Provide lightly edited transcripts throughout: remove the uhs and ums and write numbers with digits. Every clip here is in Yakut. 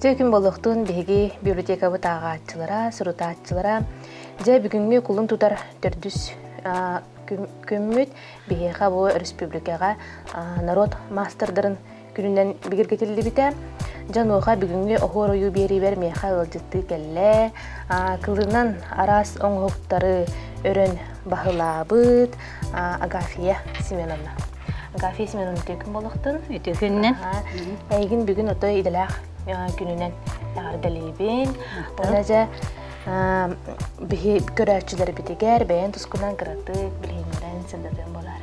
Үтүө күн буолуохтун биһиги библиотекабыт ааҕааччылара, сурутааччылара. Дьэ бүгүҥҥү кулун тутар төрдүс күммүт биһиэхэ бу өрөспүүбүлүкэҕэ норуот маастардарын күнүнэн бигэргэтиллибитэ. Дьэ онуоха бүгүҥҥү оһуор ойуу биэриибэр миэхэ ыалдьыттыы кэллэ. Кылынан араас оҥоһуктары өрөн баһылаабыт Агафья Семеновна. Агафья Семеновна үтүө күн буолуохтун. Үтүө күнүнэн. Эйигин бүгүн отой идэлээх күнүнэн эҕэрдэлиибин. Уонна дьэ биһи көрөөччүлэрбитигэр бэйэн тускунан кыратык билиһиннэрэн сырдатыан буолаар.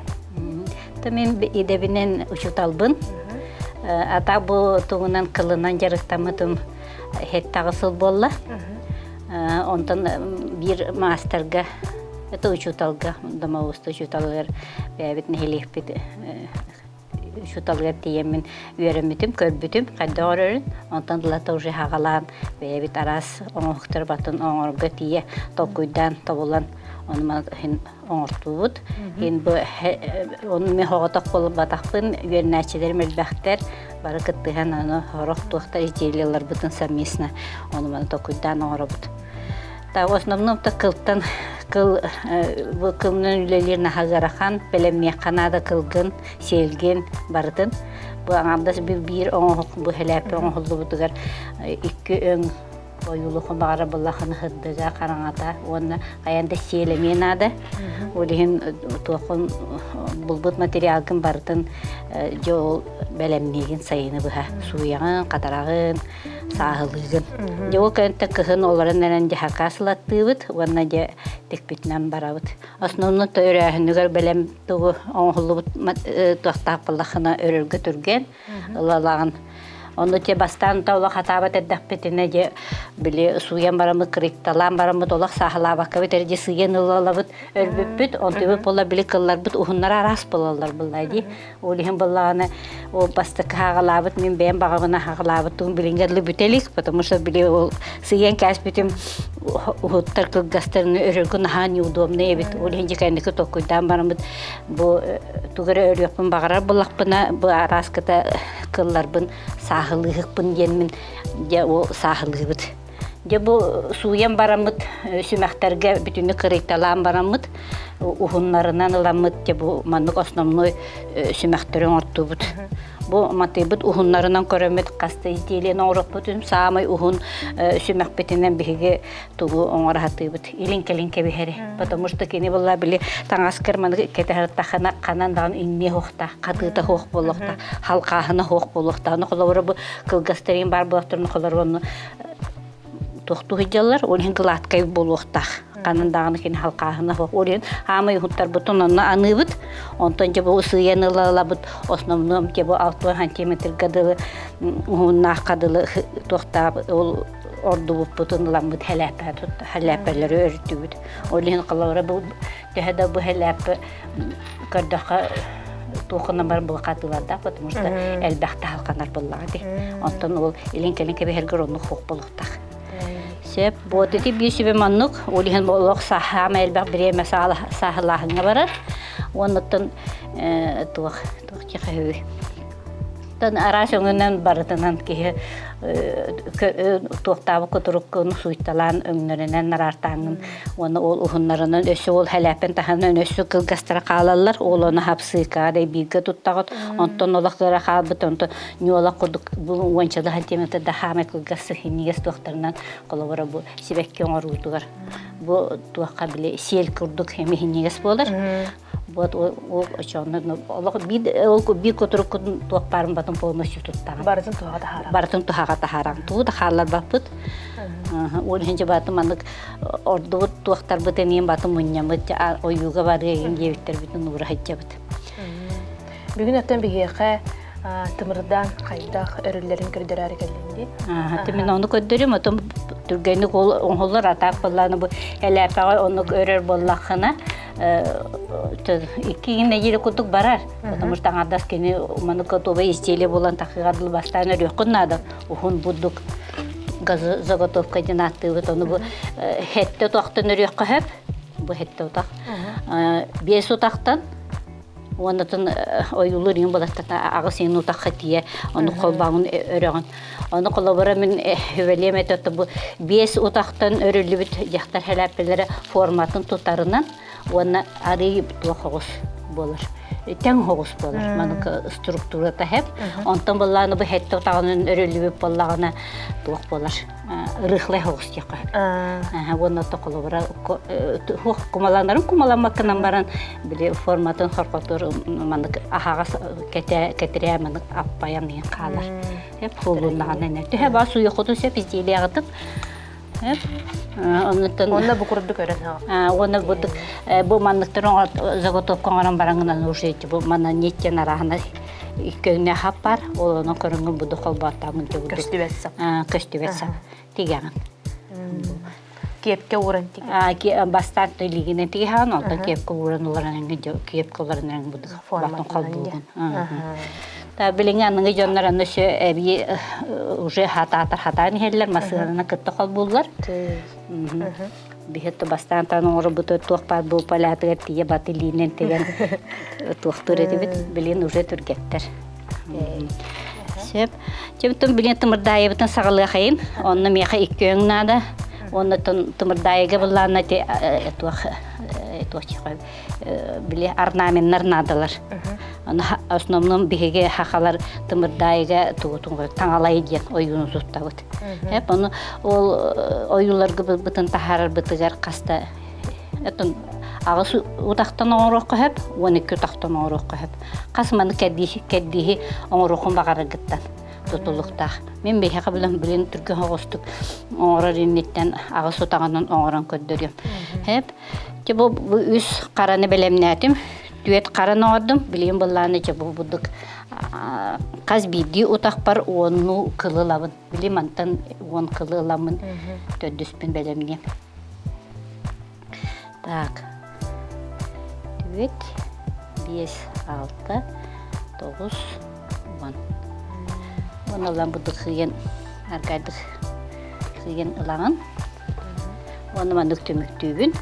Мин идэбинэн учууталбын. Ата бу тугунан кылынан дьарыктаммытым хеттаҕы сыл буолла. Онтон биир маастарга это учууталга домовуста учууталыгар бэйэбит нэһилиэкпит учууталыгар тиийэммин үөрэммитим, көрбүтүм хайдах өрөрүн. Онтон ылата уже хаҕалаан бэйэбит араас оҥоһуктары батын оҥорго тиийэ толкуйдаан тобулан ону маны оҥортуубут. Иһин бу ону мен соҕотох буолбатахпын, үөрэнээччилэрим элбэхтэр, бары кыттыһан аны сорох туохтар идеяларбытын совместно ону маны толкуйдаан оҥоробут. Так, в основном то кылтан кыл бу кылынан үлэлиир наһаа ыарахан, бэлэмниэххэ наада кылгын, сиэлгин барытын. Бу аҥаардас биир оҥоһук бу хэлээппэ оҥоһуллубутугар икки өҥ Ойуулуохха баҕара былахыны сырдыга, хараҥата уонна хайаан да сиэл эмиэ наада. Ол иһин туоххун булбут материалгын барытын дьэ ол бэлэмниигин сайыны быһа сууйаҕын, хатараҕын, сааһылыыгын. Дьэ ол кэнниттэн кыһын олорон эрэн дьэ хакас ылаттыыбыт уонна дьэ тикпитинэн барабыт. Основной өрөөһүнүгэр бэлэм тугу оҥоһуллубут туохтаах буоллаххына өрөргө түргэн. Ылалаҕын. Ону те бастаан та олох хатаабат эрдэхпитинэ дьэ били сууйан бараммыт кырыкталаан бараммыт олох сааһылаабаккабыт эрэ дьэ сыыйан ылалабыт өлбүппүт онтубут буола били кылларбыт уһуннара араас буолаллар булла дии ол иһин буоллаҕына ол бастакы хаҕалаабыт мин бэйэм баҕабына хаҕалаабыт тугун билиҥҥэ дылы бүтэ илик потому что били ол сыыйан кээспитим уһуттар кылгастарын өрөргө наһаа неудобный эбит ол иһин дьэ кэнники толкуйдаан бараммыт Бу тугу эрэ өрүөхпүн баҕарар буоллахпына, бу арааскыта кылларбын сааһылыыһыкпын диэммин дьэ ол сааһылыыбыт. Дьэ бу сууйан бараммыт сүмэхтэргэ бүтүннүү кырыйталаан бараммыт уһуннарынан ыламмыт дьэ бу маннык основной сүмэхтэри оҥортуубут. Бу матыыбыт уһуннарынан көрөммүт хас да изделиени оҥоруохпутун саамай уһун сүмэхпитинэн биһиги тугу оҥоро сатыыбыт илин-кэлин кэбиһэри потому что кини буолла били таҥаскар маны кэтэһэртахына ханан даҕаны иҥниэ суохтаах хатыыта суох буолуохтаах халҕааһына суох буолуохтаах ону холобура бу кылгастарыын баар буолуохтарын холобура ону туохтуу сылдьаллар ол иһин гладкай буолуохтаах ханан даҕаны кини халҕааһына суох ол иһин хаамай уһуттарбытын онно аныыбыт онтон дьэ бу сыыйан ыла ылабыт основном дьэ бу 60 сантиметрга дылы уһуннаахха дылы туохтаах ол ордубуппутун ыламмыт хэлээппэлэри өрүттүбүт. Ол иһин холобура бу төһө да бу хэлээппэ көрдөххө туоххунан бар булхатыылардаах, потому что элбэх таһалханар буоллаҕа дии. Онтон ол илин-кэлин кэбиһэргэр оннук хуох буолуохтаах. Сөп, вот ити биир сүбэ маннык, ол иһин олох саамай элбэх бириэмэ сааһылааһыҥҥа барар. Уоннуттан туох туох дьиэхэ Тан араас өҥөнөн барытынан киһи туохтаабыт кутуруккун суйталаан өҥнөрүнэн нараартааҥҥын уонна ол уһуннарынан өссө ол хэлээппин таһынан өссө кылгастара хаалаллар ол ону хапсыыкаа да бииргэ туттаҕыт онтон олох кыра хаалбыт онтон ньуолах курдук бу уонча да сантиметр да хаамай кылгас синньигэс туохтарынан холобура бу сибэкки оҥоруутугар бу туохха били сиэл курдук эмиэ синньигэс буолар Вот ол очоонно олох биир ол биир кутуруккун туох баарын батын полностью туттаҕын. Барытын туһаҕа таһааран. Барытын туһаҕа таһааран. Тугу да хаалларбаппыт. Ол иһин батын маннык ордубут туохтарбыт эмиэ батын мунньаммыт ойууга барыайын диэбиттэрбитин уура сылдьабыт. Бүгүн оттон биһиэхэ тымырдаан хайдах өрүллэрин көрдөрөөрү кэллиҥ дии. Мин ону көрдөрүм, отон түргэнник ол оҥоһуллар атаак буоллааны бу элээпэҕэ оннук өрөр буоллаххына икки нэдиэлэ курдук барар. Потому что аҥардас кини маны готовое изделие буолан тахыга дылы бастаан өрүөххүн наада. Уһун бурдук заготовка диэн ааттыыбыт. Ону бу хетте утахтан өрүөххэ сөп. Бу хетте утах. Биэс утахтан. Уоннатын ойуулуур иҥин балаттата аҕыс иҥин утахха тиийэ ону холбооҥун өрөҕүн. Ону холобура мин үбэлиэм этэ бу биэс утахтан өрүллүбүт дьахтар хэлээппэлэрэ форматын тутарынан уонна арый туох оҕус буолар. Тэҥ оҕус буолар. Манык структурата хэп. Онтон былааны бу хэттэ утаҕынан өрүллүбүт буоллаҕына туох буолар. Ырыхлай оҕус диэххэ. Уонна холобура хуох кумаланарын кумаламмаккынан баран били форматын хорхотур маннык аһаҕас кэтэ кэтирээ маннык аппайан иһин хаалар. Эп хуолуннаҕына эне. Төһө баа суйохутун сөп изделиеҕытын Эп оннуттан Онно бу курдук көрөн уонна бу бу манныктар заготовка оҥорон бараҥынан уже бу манна ниттен араһына көҥнө хаппар ол онон көрөҥҥүн буду холбооттааҥҥын көстүбэт сап көстүбэт сап тигэҕин киэпкэ ууран тигэ бастаан илиигинэн тигэҕин онтон киэпкэ ууран уларан киэпкэ уларан буду баттын холбуугун та билиҥҥи аныгы дьоннор аны өссө эбии уже хатаатар хатаан иһэллэр массыынаны кытта холбууллар Биһи бастаан таан оҥорбуту туох баар бу полятыгар тиийэ бат илиинэн тигэн туохтуур этибит. Билин уже түргэттэр. Сөп. Чөптүн билин тымырдаайыбытын саҕалыахайын. Онно миэхэ икки өҥ наада. Онно тымырдаайыга былаанна ти туох туох били орнаменнар наадалар. Аны основном биһиги хахалар тымырдаайыга тугутун таҥалай диэн ойууну туттабыт. Эп ону ол ойууларга бытын таһаарарбытыгар хаста этон аҕыс утахтан оҥоруохха сөп, 12 утахтан оҥоруохха сөп. Хас маны кэрдииһи кэрдииһи оҥоруоххун баҕараргыттан тутулуктаах. Мин биһиэхэ билэн билин түргэн оҕустук оҥорор инниттэн аҕыс утаҕынан оҥорон көрдөрүөм. Эп Дьэ бу үс хараны бэлэмнээтим. Түөрт хараны оҥордум. Билигин былааны дьэ бу бурдук хас биирдии утахпар уоннуу кылы ылабын. Били мантан уон кылы ыламмын төрдүспүн бэлэмниэм. Так. Түөрт, биэс, алта, тоҕус, уон. Уон ылан бурдук сыыйан аргайдык сыыйан ылаҕын. Уонна маннык түмүктүүбүн.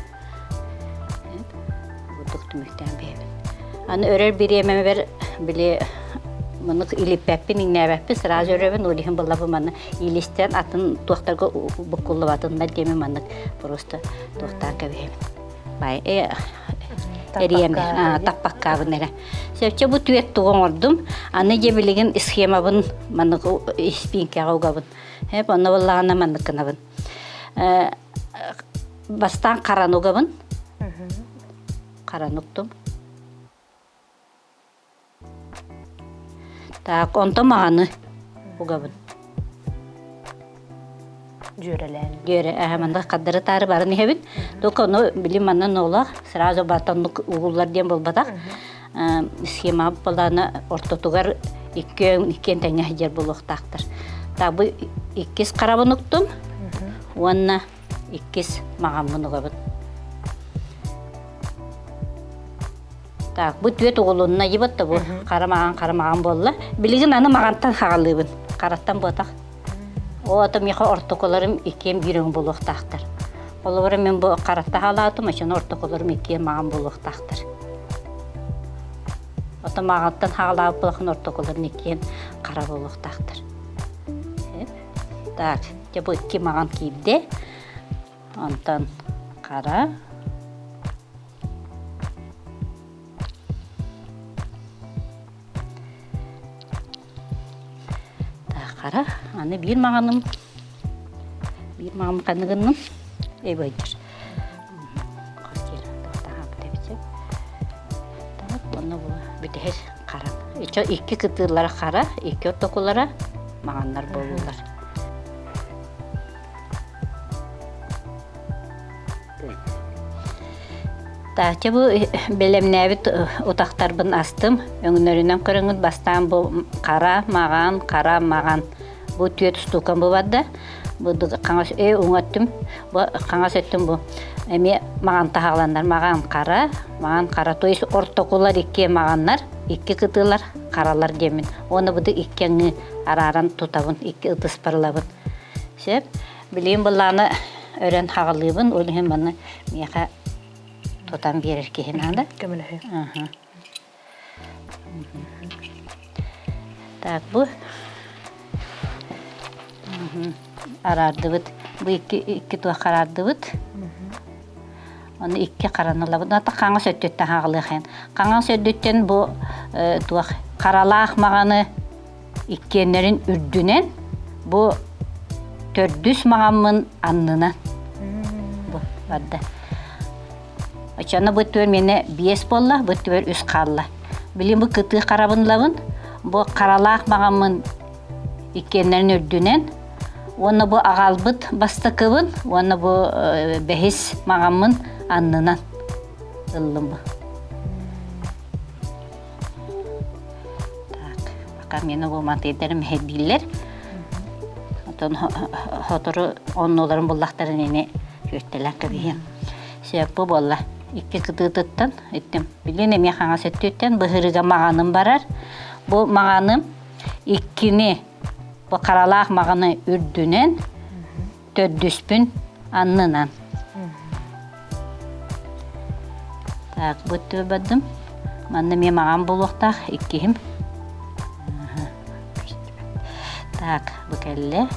Бурдук түмүктээн биэрэбин. Аны өрөр бириэмэбэр били маннык илиппэппин, иҥнээбэппин, сразу өрөбүн, ол иһин буллабы манна илистэн атын туохтарга буккуллубатыннар диэмин маннык просто туохтаан кэбиһэбин. Бай эриэм таппаккаабын эрэ. Сөпчө бу түөрт тугу оҥордум. Аны дьэ билигин схемабын маннык испиинкэҕэ угабын. Эп онно буоллаҕына маннык гынабын. Бастаан хараны угабын. Хараны уктум. Так, онтон маҕаны угабын. Дьүөрэлээн. Дьүөрэ, манна хардары таары баран иһэбин. Только ону били манна нолах сразу батоннук угуллар диэн буолбатах. Схема былаана ортотугар иккиэн иккиэн тэҥҥэ сылдьар буолуохтаахтар. Так бу иккис харабын уктум уонна иккис маҕаммын угабын. Так, бу түөт угулунна ебат да бу хара маҕан хара маҕан буолла. Билигин аны маҕантан хаҕалыыбын. Хараттан буотах. О, ата миэхэ ортокуларым иккиэн биир өҥ буолуохтаахтар. Холобура мин бу харатта хаалаатым, оччону ортокуларым иккиэн маҕан буолуохтаахтар. Ото маҕантан хаалаабыт буолахын ортокуларын иккиэн хара буолуохтаахтар. Так, дьэ бу икки маҕан киирдэ. Онтон хара. Так, хара. Аны биир маҕаным биир маҕам ханны гынным? Эбэйдир. Онно бу бүтэһик хара. Ичо икки кытыылара хара, икки ортокулара маҕаннар буолулар. Таача бу бэлэмнээбит утахтарбын астым. Өҥнөрүнэн көрөҥүт бастаан бу хара, маҕан, хара, маҕан. Бу түөрт устуукам бу барда. Бу хаҥас уҥа өттүм, бу хаҥас өттүм бу эмиэ маҕан таһаҕаланнар. Маҕан хара, маҕан хара. То есть ортокулар икки маҕаннар, икки кытыылар харалар диэммин. Уонна бу икки аҥыы арааран тутабын, икки ытыспар ылабын. Сөп. Билигин былааны өрөн хаҕалыыбын, ол иһин маны миэхэ тутан биэрэр киһи наада. Көмөлөһүө. Так, бу араардыбыт. Бу икки, икки туох араардыбыт. Ону икки харанылабыт. Ата хаҥас өттүттэн хаҕылыахайын. Хаҥас өттүттэн бу туох харалаах маҕаны иккиэннэрин үрдүнэн бу төрдүс маҕаммын аннынан бу барда. Оччоно бу түөр миэнэ биэс буолла, бу түөр үс хаалла. Билин бу кытыы харабынлабын, бу харалаах маҕаммын иккиэннэрин үрдүнэн уонна бу аҕалбыт бастакыбын уонна бу бэһис маҕаммын аннынан ыллым бу. Так, пока мені бу матыйдарым мэһэйдииллэр. Отон сотору оннуларын буллахтарын ини күөттэлээн кэбиһиэм. Сөп бу буолла. Икки кытыытыттан иттим. Билин эмиэ хаҥас өттүттэн быһырыга маҕаным барар. Бу маҕаным иккини бу харалаах маҕаны үрдүнэн төрдүспүн аннынан. Так, бу бардым. Манна эмиэ маҕан буолуохтаах иккиһим. Так, бу кэллэ.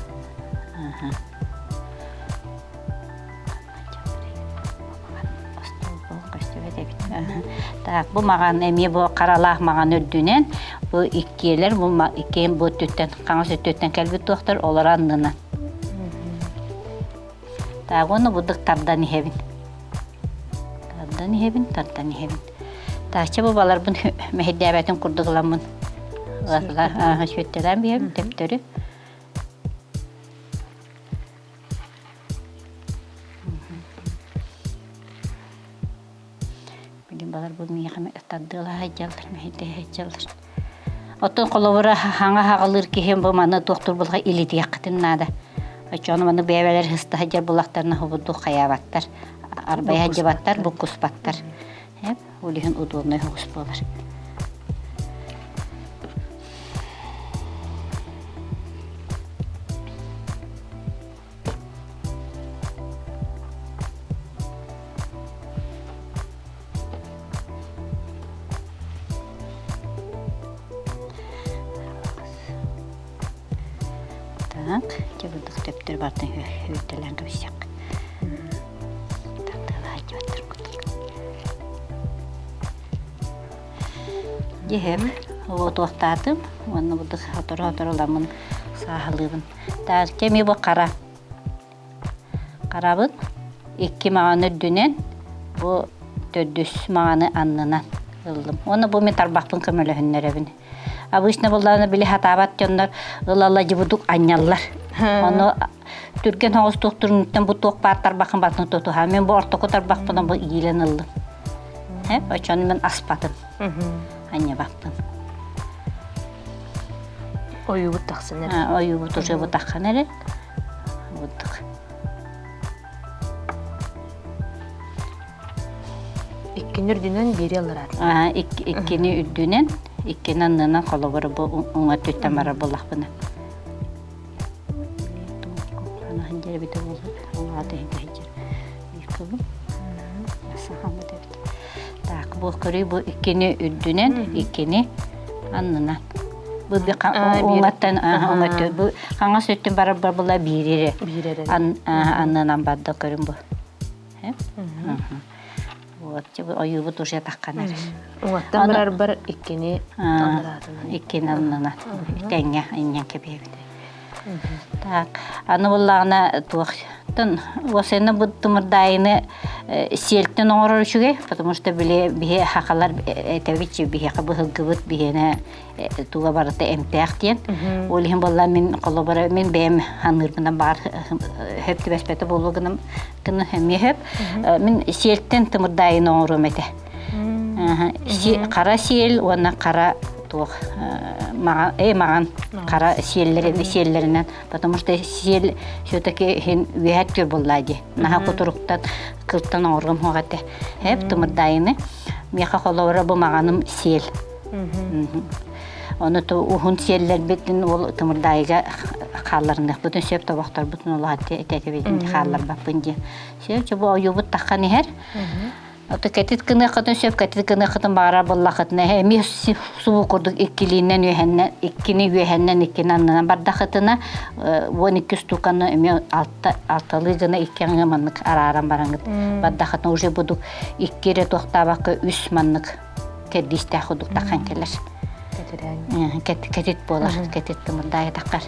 Так, бу маҕан эмиэ бу харалаах маҕан үрдүнэн бу иккиэлэр бу иккиэн бу өттүттэн хаҥас өттүттэн кэлбит туохтар олор аннынан. Так, уонна бурдук тардан иһэбин. Тардан иһэбин, тардан иһэбин. Таачча бу баларбын мэһэйдээбэтин курдук ыламмын сүөттэлээн биһэбин төптөрү. Билин балар бу миэхэ тардыалаһа сылдьаллар, мэһэйдэһэ сылдьаллар. Оттон холобура хаҥа хаҕалыыр киһим бу маны туохтуур булха илитиэххитин наада. Оччоҕуна маны бэйэбэлэр сыста сылдьар булахтарына хобурдук хайаабаттар, арбайа сылдьыбаттар, буккуспаттар. Ол иһин удобнай соҕус буолар. Так, дьэ бурдук төптөр бартын үүттэлээн кэбисиэх. Дьиһэм уотуохтаатым уонна бурдук сотору-сотору ыламмын сааһылыыбын. Таарычча эмиэ бу хара. Харабын икки маҕаны үрдүнэн бу төрдүс маҕаны аннынан ыллым. Уонна бу мин тарбахпын көмөлөһүннэрэбин. Обычно буллаҕына били хатаабат дьоннор ыла-ыла дьыбудук анньаллар. Ону түргэн соҕус туохтуруттан бу туох баар тарбахын батын тутуһа. Мин бу ортоку тарбахпынан бу иилэн ыллым. Очону мен аспатым. Анньабаппын. Ойуубут тахсан эрэ. Ойуубут уже бу таххан эрэ. Буддук. Иккини үрдүнэн биири аллараат. Иккини үрдүнэн, иккини аннынан холобур бу уҥа өттүттэн барар буоллахпына. Так, бу көрүй бу иккини үрдүнэн, иккини аннынан. Бу уҥаттан уҥа бу хаҥас өттүн барар була биири аннынан барда көрүн бу. Вот, ойуубут уже таххан эрэр. Уҥаттан барарбар иккини иккини аннынан тэҥҥэ инньэн кэбиһэбит. Так, аны буллаҕына туохтан уосайна бу тымырдаайыны сиэлтэн оҥорор үчүгэй, потому что били биһи хахалар этэбит биһиэхэ быһылгыбыт биһиэнэ туга барыта эмтээх диэн. Ол иһин буолла мин холобура мин бэйэм ханыырбынан баар хөп түбэспэтэ буолуо гынан гына эмиэ хөп. Мин сиэлтэн тымырдаайын оҥоруом этэ. Хара сиэл уонна хара туох маҕан хара сиэллэрин сиэллэринэн потому что сиэл все-таки иһин үөһэт түөр буоллаа дии. Наһаа кутуруктан кылтан оҥоруом суох этэ. Эп тымырдаайыны. Миэхэ холобура бу маҕаным сиэл. Ону уһун сиэллэрбитин ол тымырдаайыга хаалларыныахпытын сөп тобохторбутун улаатты этэтибитин хаалларбаппын диэн. Сөп бу ойуубут таххан иһэр. Ото кэтит гыныаххытын сөп, кэтит гыныаххытын баҕарар буоллаххытына, эмиэ субу курдук иккилиинэн үөһэннэн, иккини үөһэннэн, иккини аннынан бардаххытына, 12 штуканы эмиэ алта, алталыы гына икки аҥы маннык арааран бараҥыт бардаххытына уже будук икки эрэ туохтаабакка үс маннык кэрдиистээх курдук таххан кэлэр. Кэтит буолар, кэтит тымырдаайы таххар.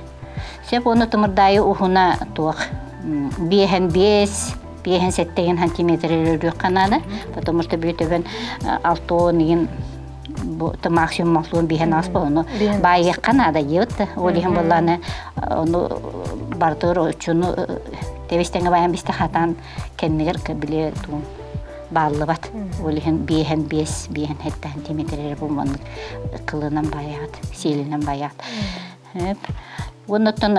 Сөп уонна тымырдаайы уһуна туох биэһэн биэс биэһин сэттэгин сантиметр өлөрүөххэ наада, потому что бүтөбөн алтуон игин бу максимум алтуон биэһин аас ону баайыахха наада диэбит да ол иһин буоллааны ону бардыр оччуну тэбистэҥэ баайан бистэ хатаан кэннигэр били туун бааллыбат ол иһин биэһин биэс биэһин сэттэ сантиметр эрэ бу маннык кылынан баайаҕыт сиэлинэн баайаҕыт. Уонна оттон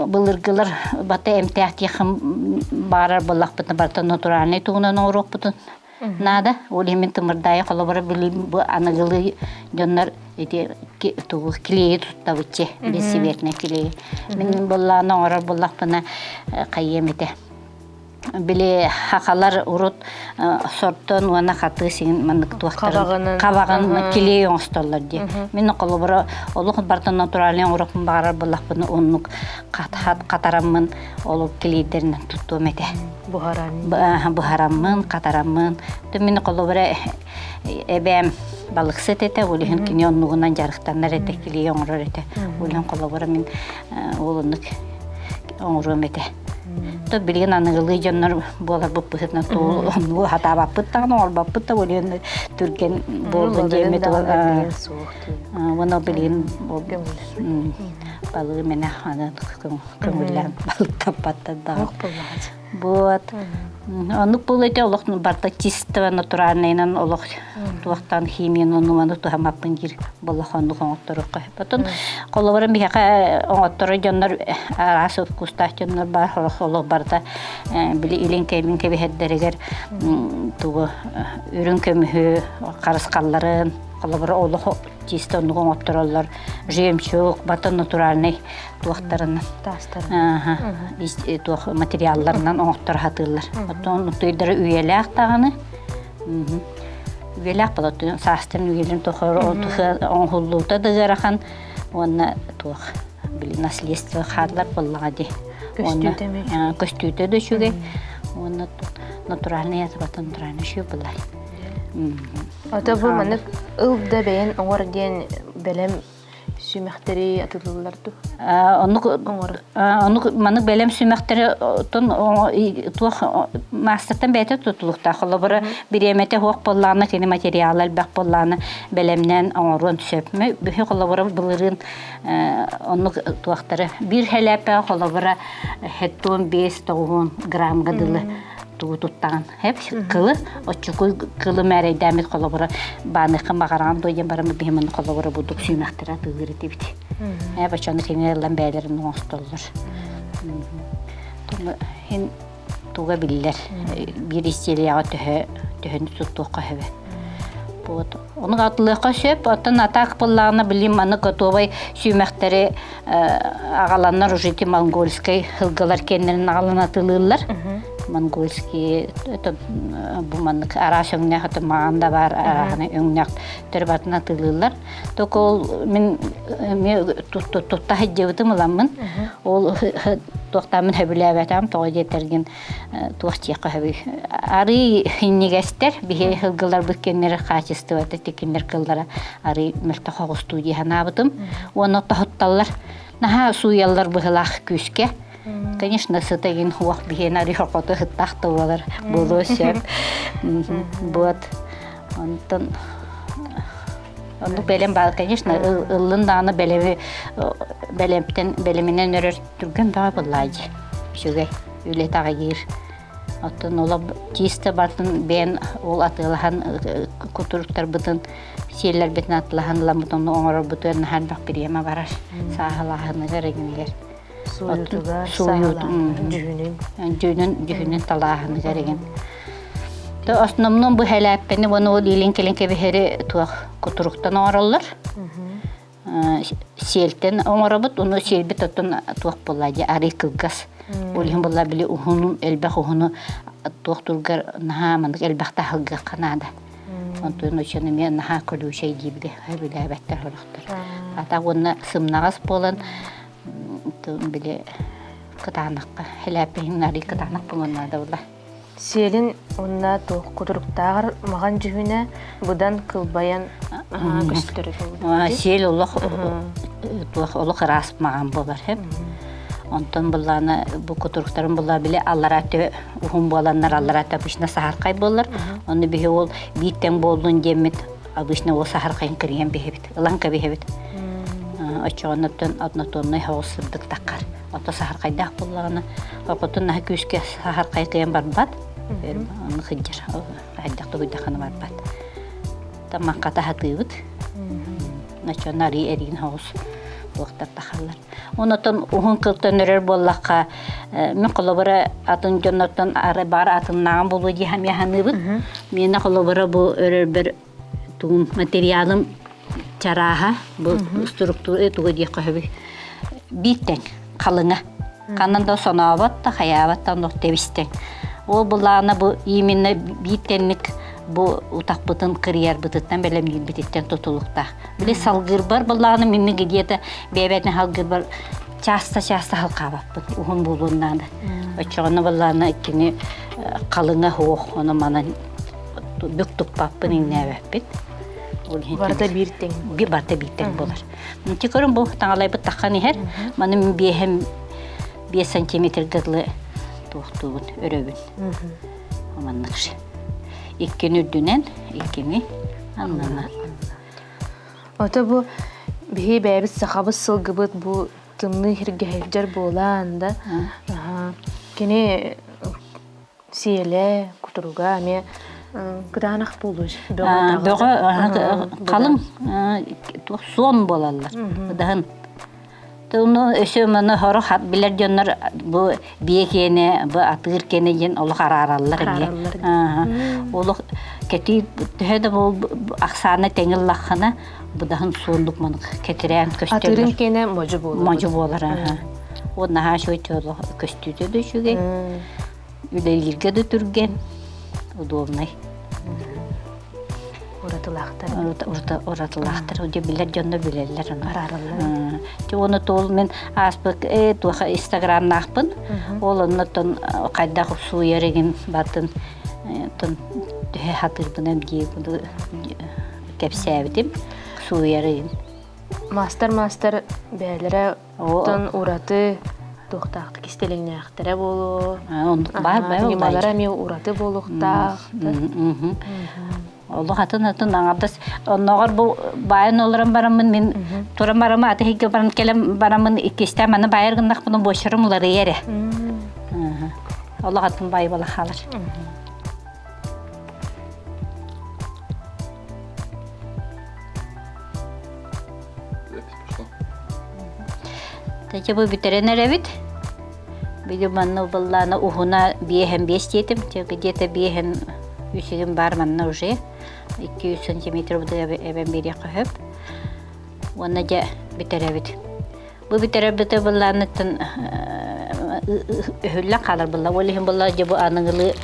былыргылар бата эмтээх диэххин баарар буоллахпытына барыта натуральнай туһунан оҥоруохпутун наада. Ол иһин мин тымырдаайы холобура билим бу аныгылыы дьоннор ити тугу клейи туттабытчы бессеветный клейи. Мин буоллаҕына оҥорор буоллахпына хайыам этэ. Били хахалар урут сортон уонна хатыы сигин маннык туохтарын хабаҕын килиэй оҥостоллор дии. Мин холобура олох бартан натуральный оҥоруохпун баҕарар буоллахпына оннук хатараммын ол килиэйдэринэн туттуом этэ. Буһаран. Буһараммын, хатараммын. Мин холобура эбээм балыксыт этэ, ол иһин кини оннугунан дьарыктанар этэ, килиэй оҥорор этэ. Ол иһин холобура мин ол оннук оҥоруом этэ. То билигин аныгылыы дьоннор буоларбыт быһыытынан туу оннугу хатаабаппыт даҕаны оҥорбоппут да билигин түргэн буоллун диэммит уонна билигин балыгы мэнэ аны көҥүллээн балыктаппаттар даҕаны Вот. Оннук буолла ити олох барыта чисто натуральнайынан олох туохтан химияны оннуганы туһаммаппын диир буоллах оннук оҥотторуохха. Потом холобура биһиэхэ оҥотторор дьоннор араас вкустаах дьоннор баар олох олох барыта били илин кэмин кэбиһэрдэригэр тугу үрүҥ көмүһү харысхалларын холобура олох чисто оннук оҥоттороллор жемчуг барыта натуральный туохтарынан туох материалларынан оҥотторо сатыыллар. Оттон утуйдара үйэлээх даҕаны үйэлээх буолар саастарын үйэлэрин тухары оҥоһуллуута да ыарахан уонна туох били наследство хааллар буоллаҕа дии. Көстүүтэ да үчүгэй уонна натуральный языбата натуральный үчүгэй буолар. Ото бу маннык ыл да бэйэн оҥор диэн бэлэм Сүмэхтэри атыллылар дуу? Оннук оннук маннык бэлэм сүмэхтэри оттон туох маастартан бэйэтэ тутулуктаах. Холобура, бириэмэтэ суох буоллаҕына, кини материала элбэх буоллаҕына бэлэмнээн оҥоруон сөп. Бүһү холобура былырыын оннук туохтары биир хэлээппэ холобура хеттуон биэс тоҕуһуон граммга дылы тугу туттаҕын Хэп кылы оччукуй кылы мээрэйдээммит холобура бааныхха баҕараҕын дуо диэн баран биһимин холобура бурдук сүүмэхтэрэ атыылыыр этибит. Ээ баччаны кинилэр ылан бэйэлэрин оҥостоллор. Хин туга биллэр биир истиэлийэҕэ төһө төһөнү туттуохха сөбө. Вот. Ону атылыахха сөп. Оттон атаак буоллаҕына билим аны готовай сүүмэхтэри аҕаланнар уже ити монгольскай сылгылар киэннэрин аҕалан атыылыыллар. Монгольский это бу маннык араас өҥнөөх это маҕан да баар арааһына өҥнөөх төрбатын атыылыыллар. Только ол мин эмиэ тутта сылдьыбытым ыламмын ол туохтааммын сөбүлээбэтэҕим тоҕо диэтэргин туох диэххэ сөбүй арыы иннигэстэр биһи сылгыларбыт кэннэрэ хаачыстыбата тикиннэр кыллара арыы мөлтөх оҕустуу дии санаабытым уонна тоһутталлар наһаа сууйаллар быһылаах күүскэ конечно сыта игин хуох биһиэн арыы хорҕото сыттаах да буолар буолуо сөп вот онтон оннук бэлэм баар конечно ыллын даҕаны бэлэми бэлэмтэн бэлэминэн өрөр түргэн баҕа буоллаа дии үчүгэй үлэ таҕайыыр оттон олох чисто бартын бэйэн ол атыылаһан кутуруктарбытын сиэллэрбитин атылаһан ыламмыт ону оҥорорбутугар наһаа элбэх бириэмэ барар сааһылааһыныгар игинигэр Суйутугар, сааһылааһыныгар, дьүһүнүн. Дьүһүнүн, дьүһүнүн талааһыныгар игин. То основном бу хэлээппэни уонна ол илин кэлин кэбиһэри туох кутуруктан оҥороллор. Сиэлтэн оҥоробут, ону сиэлбит оттон туох буолла дии, арый кылгас. Ол иһин буолла били уһунун, элбэх уһуну туохтуургар наһаа маннык элбэх таһылгыахха наада. Онтон очон эмиэ наһаа колючай диибили сөбүлээбэттэр сорохтор. Ата уонна сымнаҕас буолан били кытаанахха хэлээппиһин арый кытаанах буолуон наада буолла. Сиэлин уонна туох кутуруктааҕар маҕан дьүһүнэ быдан кылбайан көстөр Сиэл олох туох олох ыраас маҕан буолар һэп. Онтон буллаана бу кутуруктарын булла били аллараа төбө уһун буоланнар аллараа обычно саһархай буолар. Ону биһи ол биир тэҥ буоллун диэммит обычно ол саһархайын кырыйан биһэбит, ылан кэбиһэбит. Оччоҕуна однотоннай соҕус сырдык таххар. Ото саһархайдаах буоллаҕына, окотун наһаа күүскэ саһархай кыйан барбат. Ону сылдьар, хайдах тугуйдаххына барбат. Тамаххата хатыыбыт. Оччоҕуна арыы эриин соҕус туохтар тахаллар. Онотон уһун кылтан өрөр буоллахха, мин холобура атын дьоннортон ары баар атыннааҕым буолуо дии саныыбын. Миэнэ холобура бу өрөрбөр тугум материалым чарааһа бу структура тугу диэххэ сөбүй биир тэҥ халыҥа ханан да сонообот да хайаабат да оннук тэбистэҥ ол былаана бу именно биир тэҥник бу утахпытын кырыйарбытыттан бэлэмниирбититтэн тутулуктаах били салгыырбар былаана мин где-то бэйэбэтин салгыырбар часто-часто халхаабаппын уһун буолуон наада оччоҕуна былаана кини халыҥа суох ону манан бүк туппаппын иҥнээбэппин. Ол иһин Барыта биир тэҥ. Би барыта биир тэҥ буолар. Ити көрүн бу таҥалайбыт таххан иһэр. Маны мин биэһэм 5 сантиметрга дылы туохтуубун, өрөбүн. Маннык Иккини үрдүнэн, иккини аннынан. Ото бу биһи бэйэбит сахабыт сылгыбыт бу тымныы сиргэ буолаан да кини Сиэлэ, кутуруга эмиэ кытаанах буолуо бөҕө халыҥ туох суон буолаллар ыдаһын Ону өссө маны сорох билэр дьоннор бу биэ киэнэ, бу атыыр киэнэ диэн олох араараллар эмиэ. Олох кэтии төһө да бу ахсаана тэҥ ыллаххына будаһын суоннук манык кэтирээн көстөллөр. Атыырын киэнэ модьу буолар. Модьу буолар. Ол наһаа үчүгэй көстүүтэ да үчүгэй. Үлэлииргэ да түргэн, удобнай. Уратылаахтар. Уратылаахтар. Дьэ билэр дьонно билэллэр ону. Араараллар. Дьэ уонна туол мин ааспыт э туоха инстаграмнаахпын. Ол оннотон хайдах сууйар игин батын тон төһө хатыырбынан дии кэпсээбитим. Сууйар игин. Маастар-маастар бэйэлэрэ Оттон ураты туохтаахтык кистэлэҥнээхтэрэ буолуо. Оннук баар Ньымалара эмиэ ураты буолуохтаах. Олох атын атын аҥардас оннооҕор бу баайан олорон бараммын мин туран бараммын аты иһигэр баран кэлэн бараммын иккистээн маны баайар гыннахпына буочарым уларыйар эрэ. Олох атын баайы буола хаалар. Дьэ бу бүтэрэн эрэбит. Били манна быллаана уһуна биэһэн биэс диэтим. Где-то биэһэн үсүгүм бар манна уже. 200 сантиметр эбэн биэриэххэ сөп. Уонна дьэ бүтэрэбит. Бу бүтэрэрбитэ быллааныттан өһүллэн хаалар былла. Ол иһин былла дьэ бу аныгылыы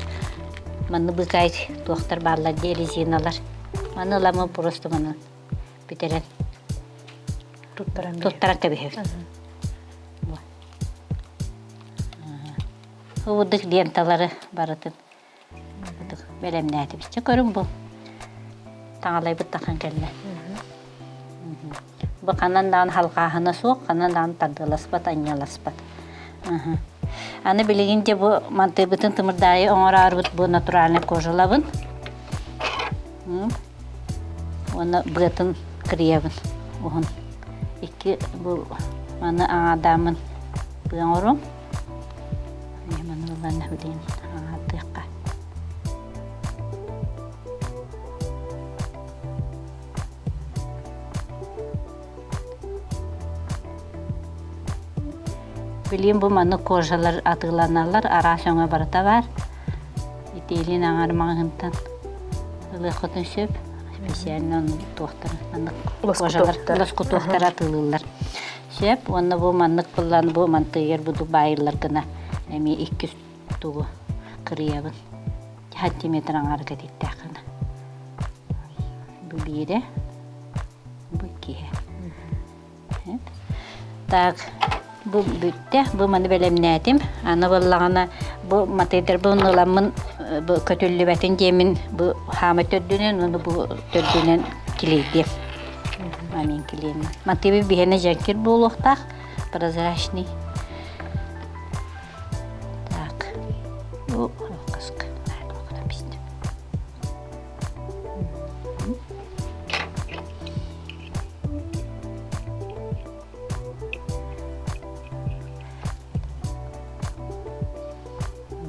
манны быыкаай туохтар бааллар дии резиналар. Маны ыламмын просто маны бүтэрэн туттаран туттаран кэбиһэбит. Убудук ленталары барытын бэлэмнээтибит. Чэ көрүҥ бу. Таҥалайбыт тахан кэллэ. Бу ханан даҕаны халҕааһына суох, ханан даҕаны тардыаласпат, анньыаласпат. Аны билигин дьэ бу мантыйбытын тымырдаайы оҥораарбыт бу натуральный кожалабын. Уонна быатын кырыйабын уһун. Икки бу маны аҥаардааммын быа оҥоруом. Маны ылан билигин аҥаардыахха. Билигин бу маннык кожалар атыыланаллар, араас өҥө барыта баар. Итиилин аҥар маҕаһыынтан ылыаххытын сөп. Специально туохтар маннык кожалар лоскутуохтар атыылыыллар. Сөп уонна бу маннык буллан бу мантыгар буду баайыллар гына эмиэ иккис тугу кырыйабын. Сантиметр аҥаары кэтиттээх гына. Бу биирэ, бу иккиһэ. Так, бу бүттэ, бу маны бэлэмнээтим. Аны буоллаҕына бу матыйдарбын ыламмын бу көтүллүбэтин диэмин бу хаама төрдүнэн уонна бу төрдүнэн килийдиэм. Амин килиэмин. Матыйбы биһэнэ дьэҥкир буолуохтаах, прозрачный. Так, бу кыска.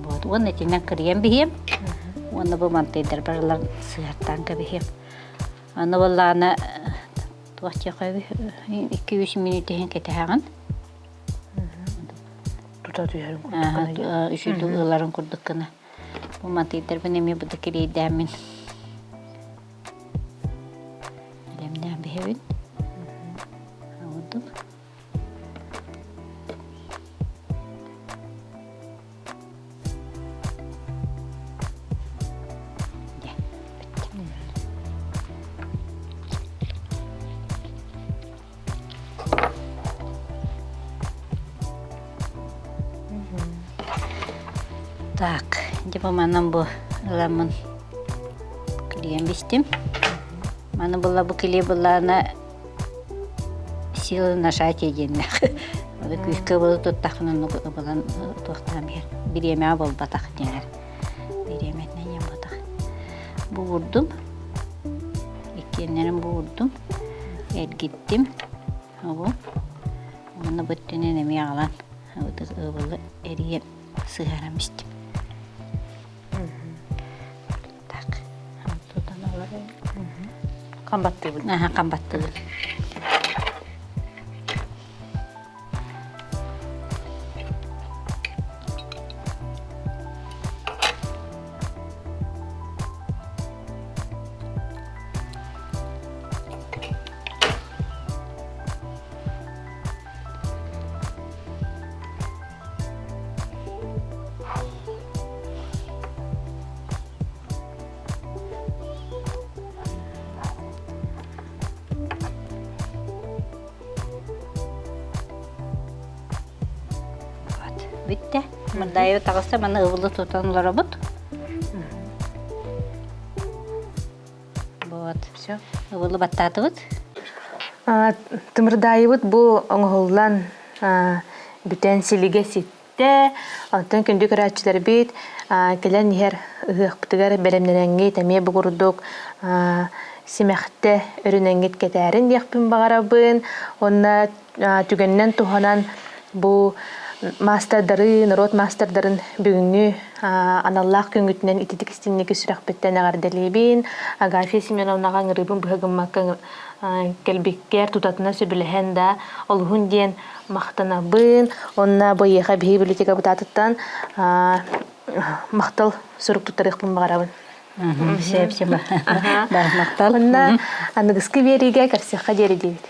Вот, уонна итинэн кырыйан биһиэм. Уонна бу мантыйдар барылар сыһартаан кэбиһиэм. Аны буоллаҕына туох диэххэ 2-3 мүнүүтэ иһин кэтэһэҕин. Тута түһэрин курдук гына. Үчүгэй ыларын курдук гына. Бу мантыйдарбын эмиэ бу да кириэйдээммин. Бэлэмнээн биһэбин. Ордук. Так, дьэ бу манан бу ыламмын килийэн бистим. Маны була бу килиэ буллаана сила нажатия диэннээх. Оны күүскэ ыбылы туттаххына оннук ыбылан туохтаан биһэр. Бириэмэҕэ буолбатах диэнэр. Бириэмэтинэн диэн буолбатах. Буурдум. Иккиэннэрин буурдум. Эргиттим. Обу. Уонна бу өттүнэн эмиэ аҕалан ыбылы эрийэн сыһаран истим. Так. Тутан олорон. Хам баттыыбын. Аха, хам баттыыбын. Вот, бүттэ. Мырдаайы таҕыста маны ыбылы тутан олоробут. Вот, Все. Ыбылы баттаатыбыт. Тымырдаайыбыт бу оҥоһуллан бүтэн силигэ ситтэ. Онтон күндү көрөөччүлэрбит кэлэн иһэр ыһыахпытыгар бэлэмнэнэҥҥит эмиэ бу курдук симэхтэ өрүнэҥҥит кэтээрин диэхпин баҕарабын. Уонна түгэнинэн туһанан бу маастардары, норуот маастардарын бүгүҥҥү аналлаах күҥҥүтүнэн ититик истинники сүрэхпиттэн эҕэрдэлиибин. Агафья Семеновнаҕа ыҥырыыбын быһа гыммакка кэлбиккэр тутатына сөбүлэһэн да олуһун диэн махтанабын. Онно бу эйиэхэ биһиги библиотекабыт аатыттан махтал сурук туттарыахпын баҕарабын. Сөп, сөп. Махтал. Онно аныгыскы биэриигэ көрсүөххэ диэри диэбит.